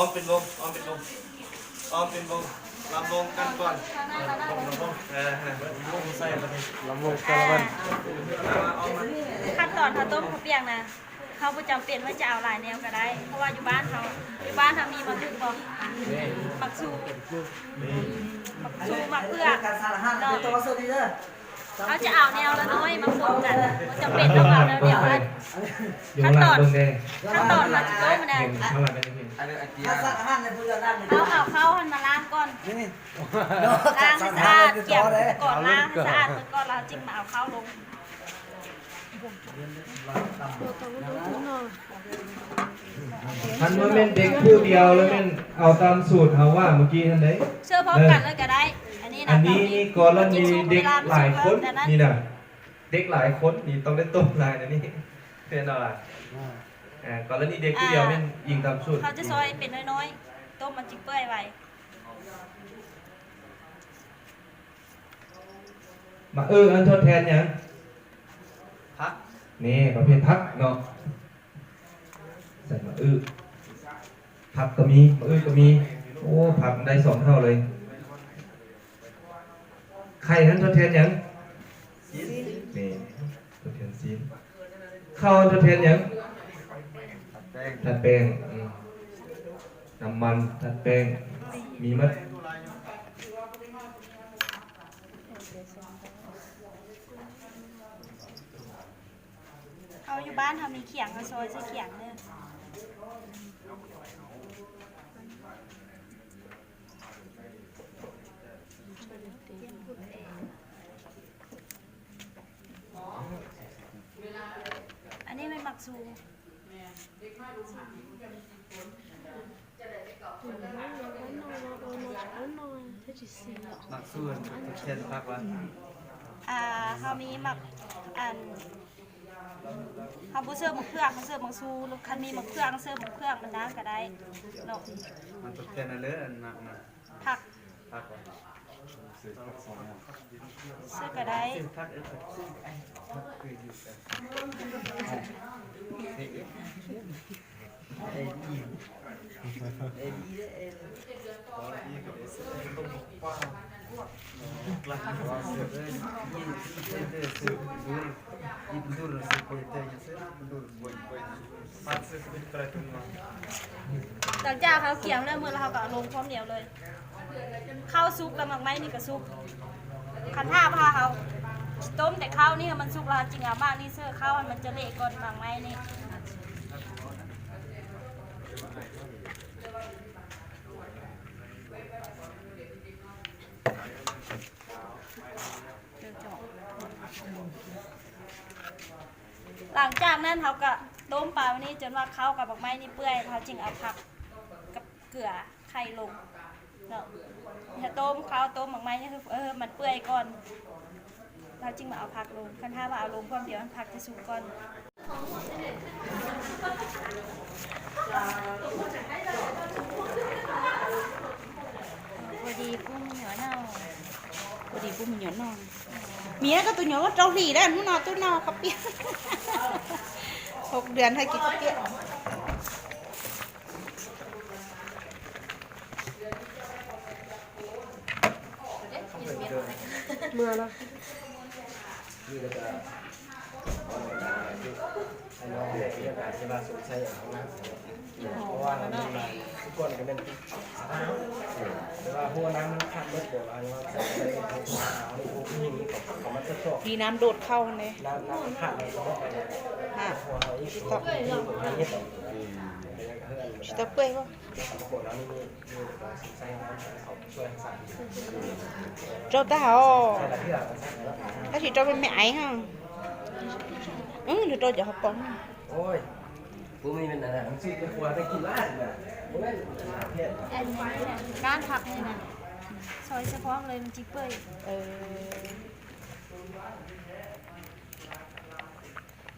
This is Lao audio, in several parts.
ອອມເປັນວົງ ອອມເປັນວົງ ອອມເປັນວົງ ລຳວົງກັນກ່ອນ ເອີ ລຳວົງ ລຳວົງແຕ່ລະວັນ ຂັ້ນຕອນເຮົາຕົ້ມເຂົ້າປຽກນະ ເຮົາບໍ່ຈຳເປັນວ່າຈະເອົາຫຼາຍແນວກໍໄດ້ ເພາະວ່າຢູ່ບ້ານເຮົາ ຢູ່ບ້ານເຮົາມີໝາກຫຶກບໍ່? ໝາກຊູ ໝາກຊູ ໝາກເຜືອກເນາະ ເຮົາຈະເອົາແນວລະໜ້ອຍມາປົນກັນ ບໍ່ຈຳເປັນຕ້ອງເອົາແນວດຽວກັນ. ຂັ້ນຕອນ ຂັ້ນຕອນເຮົາຈະຕົ້ມນະ ເຮົາເອົາເຂົ້າຫັ້ນມາລ້າງກ່ອນ ລ້າງໃຫ້ສະອາດ ກຽມກ່ອນ ລ້າງໃຫ້ສະອາດເບິ່ງກ່ອນ ແລ້ວເຮົາຈຶ່ງມາເອົາເຂົ້າລົງ. ຄັນວ່າແມ່ນເດັກຜູ້ດຽວ ແລ້ວແມ່ນເອົາຕາມສູດເຮົາວ່າມື້ກີ້ຫັ້ນເດ້ ເຊີພຮ້ອມກັນເລີຍກໍໄດ້. ອັນນີ້ນະ ອັນນີ້ກໍລະນີເດັກຫຼາຍຄົນນີ້ນະ ເດັກຫຼາຍຄົນນີ້ຕ້ອງໄດ້ຕົ້ມຫຼາຍນະນີ້ ແມ່ນບໍ່ລະ? ອາ ກໍລະນີເດັກຜູ້ດຽວແມ່ນອີງຕາມສູດ ເຮົາຈະຊອຍເປັນນ້ອຍໆ ຕົ້ມມັນຈຶ່ງເປື່ອຍໄວ. ໝາກອຶ ອັນທົດແທນຫຍັງ? ຜັກ. ນີ້ປະເພດຜັກເນາະ ໃສ່ໝາກອຶ ຜັກກໍມີ ໝາກອຶກໍມີ. ໂອ້ ຜັກໄດ້ສອງເທົ່າເລີຍ. ໄຂ່ນັ້ນທົດແທນຫຍັງ? ຊີ້ນ. ນີ້ ທົດແທນຊີ້ນ. ເຂົ້າທົດແທນຫຍັງ? ທາດແປ້ງ ທາດແປ້ງ. ອືມ ນ້ຳມັນ ທາດແປ້ງ ມີໝົດ. ເຮົາຢູ່ບ້ານເຮົາມີຂຽງ ເຮົາຊອຍໃສ່ຂຽງເດີ. ອັນນີ້ແມ່ນໝາກຊູ. ໝາກຊູ ເຮັດໃສ່ຜັກວ່າ ອ່າ ເຮົາມີໝາກ ອັນ ເຮົາບໍ່ເສີບໝາກເຜືອກ ເຮົາເສີບໝາກຊູ. ຄັນມີໝາກເຜືອກ ເສີບໝາກເຜືອກມັນນະກໍໄດ້ເນາະ. ມັນທົດແທນອັນເລີ ອັນໝາກນະ ຜັກ ຜັກ ເສີບກໍໄດ້. ຫຼັງຈາກເຮົາກຽມແລ້ວ ມື້ລະເຮົາກໍເອົາລົງພ້ອມດຽວເລີຍ. ເຂົ້າສຸກແລ້ວໝາກໄມ້ນີ້ກໍສຸກ. ຄັນຖ້າວ່າເຮົາຕົ້ມແຕ່ເຂົ້ານີ້ໃຫ້ມັນສຸກແລ້ວ ເຮົາຈຶ່ງເອົາໝາກນີ້ເສີເຂົ້າ ໃຫ້ມັນຈະເລະກ່ອນໝາກໄມ້ນີ້. ຫຼັງຈາກນັ້ນເຮົາກໍຕົ້ມປານີ້ຈົນວ່າເຂົ້າກັບໝາກໄມ້ນີ້ເປື່ອຍ ເຮົາຈຶ່ງເອົາຜັກກັບເກືອໄຂ່ລົງເນາະ. ຖ້າຕົ້ມເຂົ້າຕົ້ມໝາກໄມ້ນີ້ ເອີ ມັນເປື່ອຍກ່ອນ ເຮົາຈຶ່ງມາເອົາຜັກລົງ. ຄັນຖ້າວ່າເອົາລົງພ້ອມດຽວ ມັນຜັກຈະສຸກກ່ອນ. ພໍດີປຸ້ມຫຍໍ້ເນົ່າ ພໍດີປຸ້ມຫຍໍ້ເນົ່າ. ເມຍກໍຕຸນຫຍໍ້ເກົາຫຼີໄດ໋ ໜູເນົ່າ ຕຸນເນົ່າເຂົ້າປຽກ ຫົກເດືອນໃຫ້ກິນເຂົ້າປຽກ. ເມື່ອລະ ນີ້ລະກະ ອັນນັ້ນແຫຼະ ເລື່ອງການທີ່ວ່າສົງໄສເອົານະ ເພາະວ່າມັນຫຼາຍ ທຸກຄົນກໍແມ່ນ ແຕ່ວ່າຫົວນ້ຳມັນຂາດໝົດ ແບບວ່າ ວ່າໃສ່ໃສ່ ອັນນີ້ ພວກນີ້ ເຂົາ ເຂົາມາທົດສອບ ມີນ້ຳໂດດເຂົ້າຫັ້ນເດ້ ນ້ຳ ນ້ຳມັນຂາດ ເຂົາເຈົ້າໄປ ຮະ ເຮົາເຮັດ ຊິຕະເປື່ອຍບໍ່? ເຈົ້າຕາຫໍ ຖ້າຊິເຈົ້າເປັນແມ່ໄອຫະ ອື ຫຼືເຈົ້າຈະຮັບປອງ ໂອ້ຍ ບໍ່ມີແມ່ນອັນນັ້ນ ມັນຊິໄປຄົວໄປກິນລາດນະ ບໍ່ແມ່ນອັນນັ້ນ ອັນນີ້ນະ ກ້ານຜັກນີ້ນະ ຊອຍສະເພາະເລີຍ ມັນຊິເປື່ອຍ ເອີ.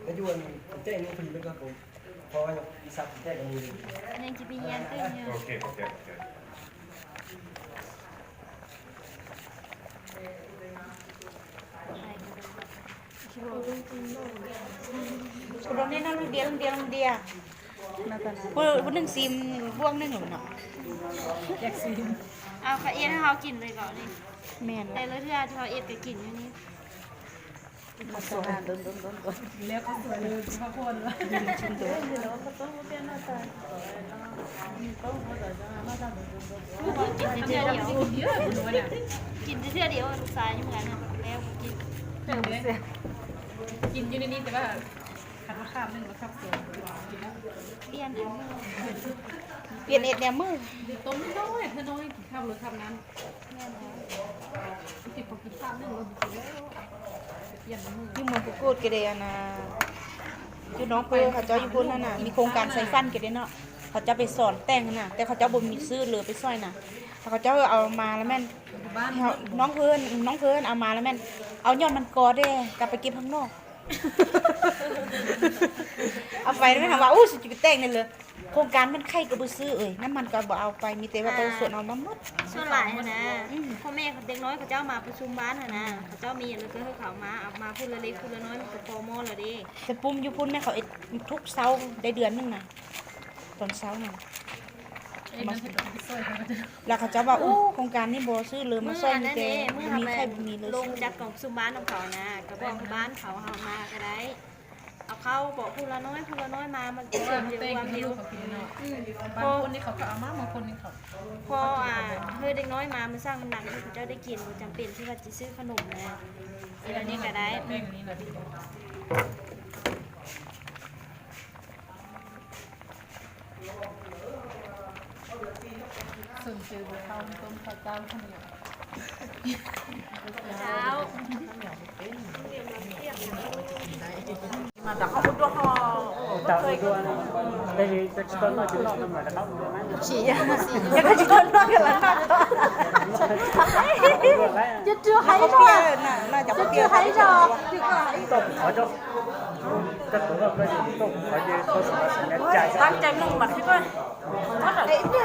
ແລ້ວຢູ່ອັນແຈ້ງນີ້ພໍດີເລີຍກໍ ເພາະວ່າອີກສັກແຈ້ງກໍມີ ຍັງຈະໄປຮຽນຕື່ມຢູ່ ໂອເຄ ໂອເຄ ໂອເຄ ໂດນແນ່ນອນ ເດ ເດ ເດ. ໜ້າຕາໜ້າ ຜູ້ ຜູ້ໜຶ່ງຊີມບ່ວງໜຶ່ງແລ້ວເນາະ ຢາກຊີມ. ເອົາ ເຂົາເຮັດໃຫ້ເຮົາກິນເລີຍເບາະນີ້? ແມ່ນ ແຕ່ລະເທື່ອທີ່ເຮົາເຮັດກໍກິນຢູ່ນີ້. ເຂົ້າສວຍ ແລ້ວເຂົ້າສວຍເລີຍ ເຂົ້າໂພດ ກິນເທື່ອດຽວ ກິນເທື່ອດຽວ ລູກຊາຍຢູ່ເຮືອນນະ ແລ້ວກິນ ກິນຢູ່ໃນນີ້ ແຕ່ວ່າຄັນວ່າຄາບໜຶ່ງແລ້ວຄາບສອງ ປ່ຽນ ປ່ຽນເຮັດແນວມື້ ຕົ້ມນ້ອຍ ເທື່ອນ້ອຍ ກິນຄາບເລີຍຄາບນັ້ນ. ແມ່ນແລ້ວ ຢູ່ເມືອງພູກູດກໍໄດ້ ອັນນ່າ ຢູ່ໜອງເພີ ເຂົາເຈົ້າຢູ່ພຸ້ນຫັ້ນນະ ມີໂຄງການໄຊຟັນກໍໄດ້ເນາະ ເຂົາເຈົ້າໄປສອນແຕ່ງຫັ້ນນະ ແຕ່ເຂົາເຈົ້າບໍ່ມີຊື້ເຫຼືອໄປຊ່ອຍນະ ເຂົາເຈົ້າເອົາມາແລ້ວແມ່ນ ນ້ອງເພິ່ນ ນ້ອງເພິ່ນເອົາມາແລ້ວແມ່ນ ເອົາຍອດມັນກໍເດ້ ກັບໄປເກັບຂ້າງນອກ ເອົາໄປແລ້ວແມ່ນ ເຮົາວ່າ ໂອ້ ຊິໄປແຕ່ງນັ້ນເລີຍ. ໂຄງການມັນໃຜກໍບໍ່ຊື້ເອີຍ ນ້ຳມັນກໍບໍ່ເອົາໄປ ມີແຕ່ວ່າປະຊາຊົນເອົາມາໝົດ. ສ່ວນຫຼາຍຫັ້ນນະ ອືມ ພໍ່ແມ່ເດັກນ້ອຍເຂົາເຈົ້າມາປະຊຸມບ້ານຫັ້ນນະ ເຂົາເຈົ້າມີຫຍັງກໍຄືເຂົາເອົາມາ ເອົາມາຜູ້ລະເລັກຜູ້ລະນ້ອຍ ມັນກໍພໍໝໍ້ແລ້ວເດ້. ແຕ່ປຸ້ມຢູ່ພຸ້ນແມ່ນ ເຂົາເຮັດທຸກເຊົ້າໄດ້ເດືອນໜຶ່ງນະ ຕອນເຊົ້ານະ ແລ້ວເຂົາເຈົ້າວ່າ ໂອ້ ໂຄງການນີ້ບໍ່ຊື້ເລີຍມາຊ່ອຍ ມີແຕ່ບໍ່ມີໃຜບໍ່ມີເລີຍ ລົງຈັດກອງປະຊຸມບ້ານຂອງເຂົານະ ກໍບອກບ້ານເຂົາ ເຮົາມາກໍໄດ້. ເອົາເຂົ້າບອກຜູ້ລະນ້ອຍ ຜູ້ລະນ້ອຍມາ ມັນກໍເປັນເລື່ອງດຽວ. ອືມ ບາງຄົນນີ້ເຂົາກໍເອົາມາ ບາງຄົນນີ້ເຂົາ ພໍ ອ່າ ເຮີເດັກນ້ອຍມາ ມັນຊ່າງມັນໜັກ ເຂົາເຈົ້າໄດ້ກິນ ບໍ່ຈຳເປັນທີ່ວ່າຊິຊື້ຂະໜົມນະ ຊື້ອັນນີ້ກໍໄດ້. ສົນຈື່ບໍ່ເຂົ້າຕົ້ມ ເຂົ້າເຈົ້າ ເຂົ້າໜຽວ ເຈົ້າ ຕັ້ງໃຈໜຶ່ງບັດ ຄິດວ່າ ເອ໊ະ ເດ ກໍ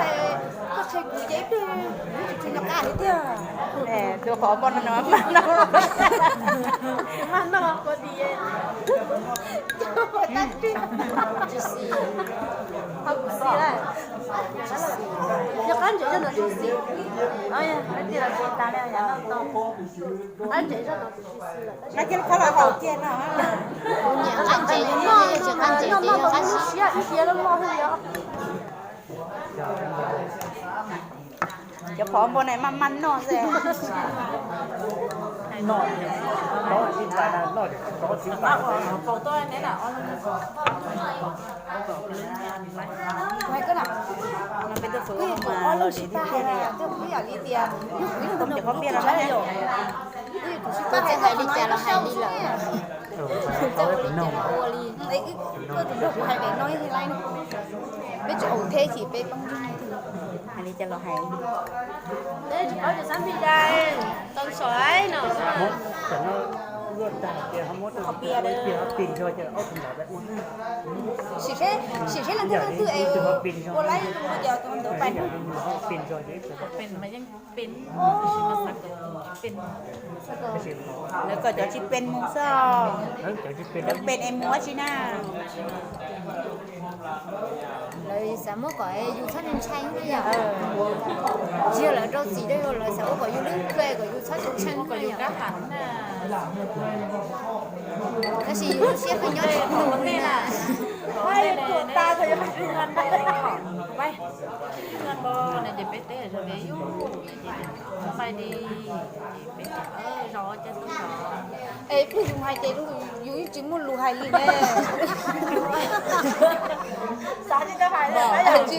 ໃຊ້ກູເຈັບເດ ຄືນັກການເດ ແຕ່ຕົວຂໍບ່ອນນັ້ນນະ ມັນນອກ ມັນນອກກໍດີ ເຈົ້າບໍ່ຕັດຕິ ເຮົາບໍ່ຊີ້ແລ້ວ ຢາກອັນເຈົ້ານະ ເອົາ ເດ ລະຕາແລ້ວ ຢ່ານອກຕໍ່ ອັນເຈົ້ານະ. ເຈົ້າຂອງບໍ່ໄດ້ມາໝັ່ນເນາະແຊ ເນາະ ເນາະ ກິນໄປນະເນາະ ເນາະ ກິນໄປ ໄວ້ກໍລະ ມັນເປັນຕົວເຟີມາ ເຮົາຊິໄປຫາເຈົ້າຜູ້ຢາກລີເຕຍ ເຈົ້າຂອງເບຍລະ ເຈົ້າໃຫ້ລີເຕຍ ເຮົາໃຫ້ລີລະ ເຈົ້າເປັນນ້ອງ ເອີ ເອີ ເຈົ້າໃຫ້ເດັກນ້ອຍໃຫ້ໄລ່ ເປັນເຈົ້າເທທີ່ເປັນ ອັນນີ້ຈະລອໃຫ້ ເອີ ເຈົ້າສາມີໄດ້ ຕ້ອງສອຍເນາະ ເຂົາເບຍເດີ ຊິເຮັດ ຊິເຮັດລະເທື່ອ ຄືເອ ບໍ່ໄລ່ ບໍ່ຈະຕ້ອງໄປ ເປັນມາຍັງ ເປັນ ເປັນ ແລ້ວກໍເຈົ້າຊິເປັນໝູ່ສອງ ເຈົ້າຊິເປັນ ເຈົ້າເປັນໄອ້ໝູ່ຊິນາ ເລີຍສາມໝູ່ກໍຢູ່ຊັ້ນໄຊນະ ເອີ ເຈົ້າລະເຈົ້າຊິໄດ້ ເລີຍສາມໝູ່ກໍຢູ່ເລື່ອງເຄີຍກໍຢູ່ຊັ້ນໄຊນະ ກໍຢູ່ກະຫັນນະ ກໍຊິຢູ່ເຊຍຂະຍ້ອນໜູນະ ໃຫ້ຕົວຕາກໍຍັງໄປເຮືອນບໍ່ ໄປເຮືອນບໍ່ນະ ຈະໄປແຕ່ເລີຍຢູ່ ສະບາຍດີ ເອີ ລໍຈະ ເອີ ຜູ້ຢູ່ຫາຍໃຈລູກ ຢູ່ຈິງໝົດລູກຫາຍລີແນ່ ສາຈິຕະຫາຍແລ້ວ ຊິ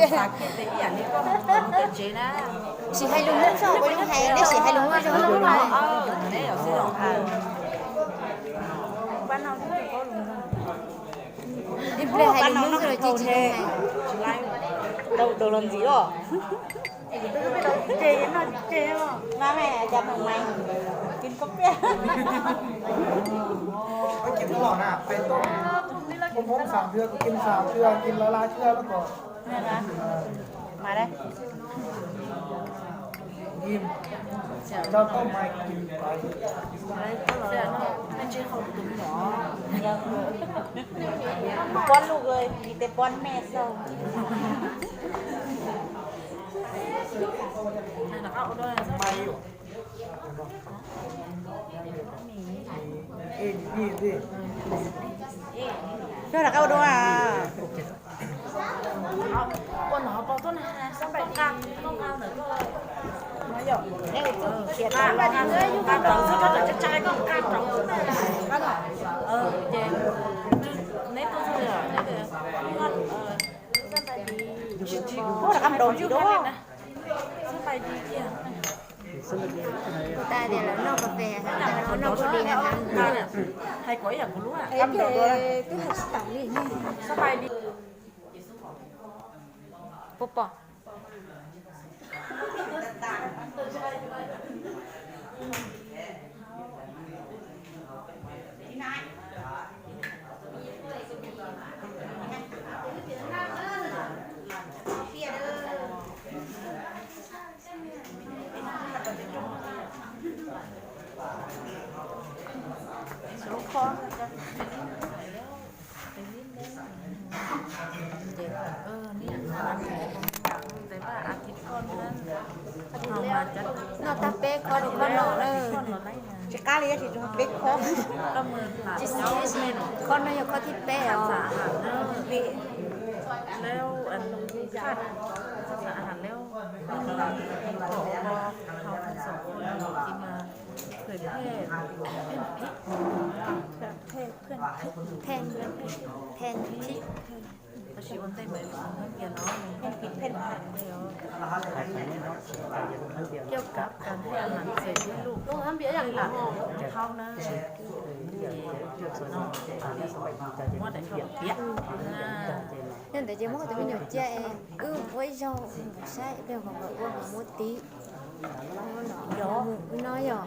ໃຫ້ລູກເຮົາບໍ່ໄດ້ໃຫ້ ໄດ້ຊິໃຫ້ລູກເຮົາບໍ່ໄດ້ໃຫ້ ບ້ານເຮົາ ເຈົ້າໂດນລຳຈີເນາະ ເຈເນາະ ເຈເນາະ ມາແມ່ ຈັບໃໝ່ ກິນກາເຟ ໄປກິນຕະຫຼອດນະ ໄປຕົ້ມ ຕົ້ມຫົກສາມເທື່ອ ກໍກິນສາມເທື່ອ ກິນຫຼາຍໆເທື່ອ ແລ້ວກໍ ແມ່ນນະ ມາເດີ້. ກິນ ເຈົ້າຕ້ອງມາກິນໄປ. ປ້ອນລູກເອີຍ ມີແຕ່ປ້ອນແມ່ເຊົາ. ເຈົ້າລະເຂົ້າດ້ວຍ. ໂອ້ ລະຄຳດົງຊິໂດ. ສະບາຍດີເຈົ້າ. ຕາຍແລ້ວ ນ້ອງກາແຟຫັ້ນ ນ້ອງ ນ້ອງໂຄດີຫັ້ນນະ ໃຫ້ກໍຢ່າງບໍ່ຮູ້ອະ. ສະບາຍດີ. ປຸບປະ. ເອີ ນີ້ ແຕ່ວ່າອາທິດກ່ອນນັ້ນ ອາທິດແລ້ວ ເນາະ ຕາເປະ ຂໍດູກ່ອນເນາະ. ເອີ ຊິກ້າເລີຍ ຊິເປັກຂໍ ກໍມື້ຜ່ານ ຊິ ຊິ ຂໍນາຍົກຂໍ້ທີແປດ ຮັກສາອາຫານເດີ ແລ້ວອັນຂາດຮັກສາອາຫານແລ້ວ ເຮົາທັງສອງຄົນຊິມາເຜີຍແຜ່ແຜ່ນພິກ ແຜ່ນພິກ ແຜ່ນພິກ ແຜ່ນພິກ ແຜ່ນພິກ ແຜ່ນພິກ ແຜ່ນພິກ ກ່ຽວກັບການໃຫ້ອາຫານເສີມໃຫ້ລູກ ໃຫ້ຫຼານຂອງເຮົານະ ເນາະ Io.